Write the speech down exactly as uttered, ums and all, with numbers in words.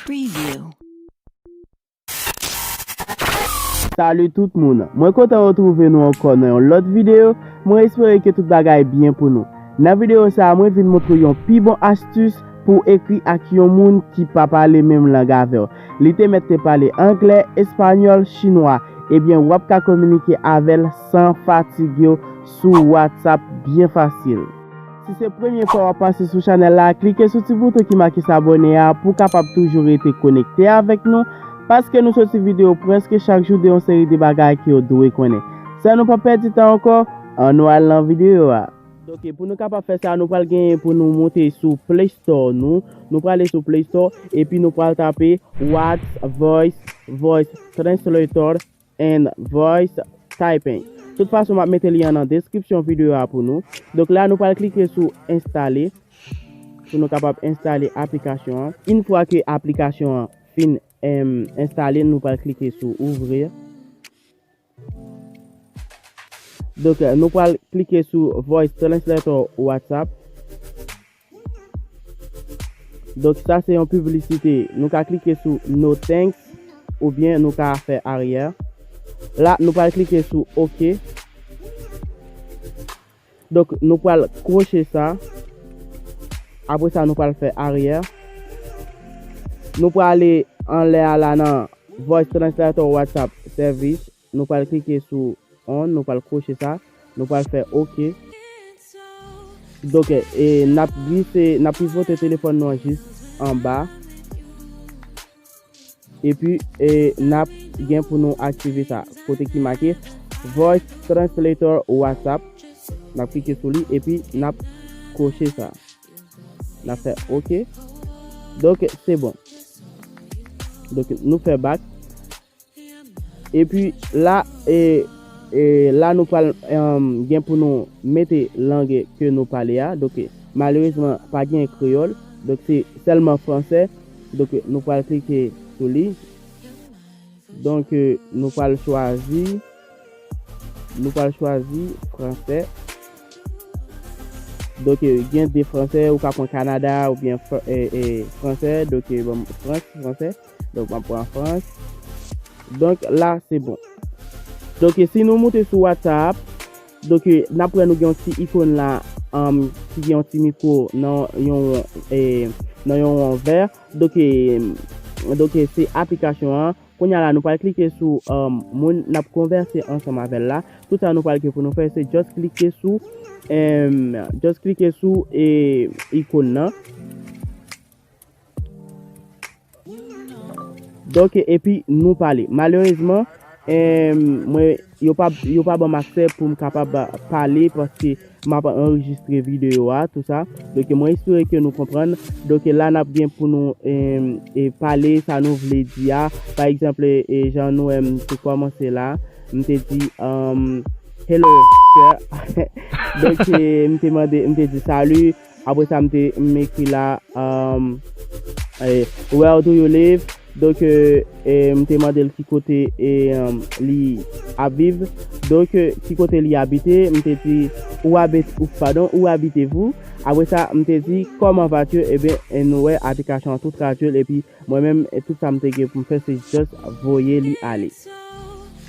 Preview. Salut tout moun! Mwen kontan retwouve nou ankò nan yon lòt videyo. Mwen espere ke tout bagay byen pou nou. Nan videyo sa a, mwen vin montre yon pi bon astis pou w ekri ak yon moun ki pa pale menm lang avè w. Li te mèt te pale anglè, espanyòl, chinwa. Ebyen, w ap ka kominike avè l san fatige w sou WhatsApp byen fasil. Si se premye fwa w ap pase sou chanèl la, klike sou ti bouton ki make sabone a pou w kapab toujou rete konekte avèk nou, paske nou soti videyo prèske chak jou de yon seri de bagay ke w dwe konnen. San nou pa pèdi tan ankò, ann nou al nan videyo a. Donk, pou nou kapab fè sa, nou pral genyen pou nou monte sou Play Store nou. Nou prale sou Play Store, epi nou pral tape What's Voice, Voice Translator and Voice Typing. Tout fason, m ap mete li an nan deskripsyon videyo a pou nou. Donk la, nou pral klike sou enstale, pou nou kapab enstale aplikasyon an. Yon fwa ke aplikasyon an fin, em, enstale, nou pral klike sou ouvrir. Donk, nou pral klike sou Voice Translator WhatsApp. Donk, sa se yon piblisite. Nou ka klike sou No Thanks oubyen nou ka fè aryè. La, nou pral klike sou OK. Donk, nou pral kwoche sa. Apre sa, nou pral fè aryè. Nou prale anlè a la nan Voice Translator WhatsApp Service. Nou pral klike sou On, nou pral kwoche sa. Nou pral fè OK. Donk, e, n ap glise, n ap pivote telefòn nou an jis anba. Epi, e, n ap gen pou nou aktive sa. Kote ki make Voice Translator WhatsApp. N ap klike sou li, epi n ap kwoche sa. N ap fè OK. Donk, se bon. Donk, nou fè back. Epi la, e, e, la nou pral, em, gen pou nou mete lang ke nou pale a. Donk, malerezman, pa gen kreyòl. Donk, se sèlman fransè. Donk, nou pral klike sou li. Donk, e, nou pral chwazi, nou pral chwazi fransè. Donk, e, gen de fransè, ou ka pran Kanada oubyen fr-, e, e, fransè. Donk, e, bon, Frans, fransè. Donk, m ap pran Frans. Donk, la, se bon. Donk, e, si nou moute sou WhatsApp, donk, e, n ap wè nou gen yon ti ikòn la, em, ki gen yon ti mikwo nan yon, e, nan yon won vè. Donk, e, donk, e, se aplikasyon an. Kounye a la, nou pral klike sou, em, moun n ap konvèse ansanm avè l la. Tout sa nou pral gen pou nou fè, se just klike sou, em, just klike sou, e, ikòn nan. Donk, epi nou pale. Malerezman, em, mwen, yo pa, yo pa ban m aksè pou m kapab pale paske m ap anrejistre videyo a, tou sa. Donk, mwen espere ke nou konprann. Donk, la n ap gen pou nou, em, e, pale sa nou vle di a. Pa egzanp, e, e, jan nou wè m te kòmanse la, m te di, em, "Hello, sir." Donk, e, m te mande, m te di, "Salut." Apre sa, m te, m ekri la, em, e, "Where do you live?" Donk, e, e, m te mande l ki kote, e, em, li ap viv. Donk, e, ki kote li abite, m te di, "Où habite-, ou, pardon, où habitez-vous?" Apre sa, m te di, "Comment vas-tu?" Ebyen, e, nou wè aplikasyon an tou tradui l, epi mwen menm, e, tout sa m te gen pou m fè, se just voye li ale.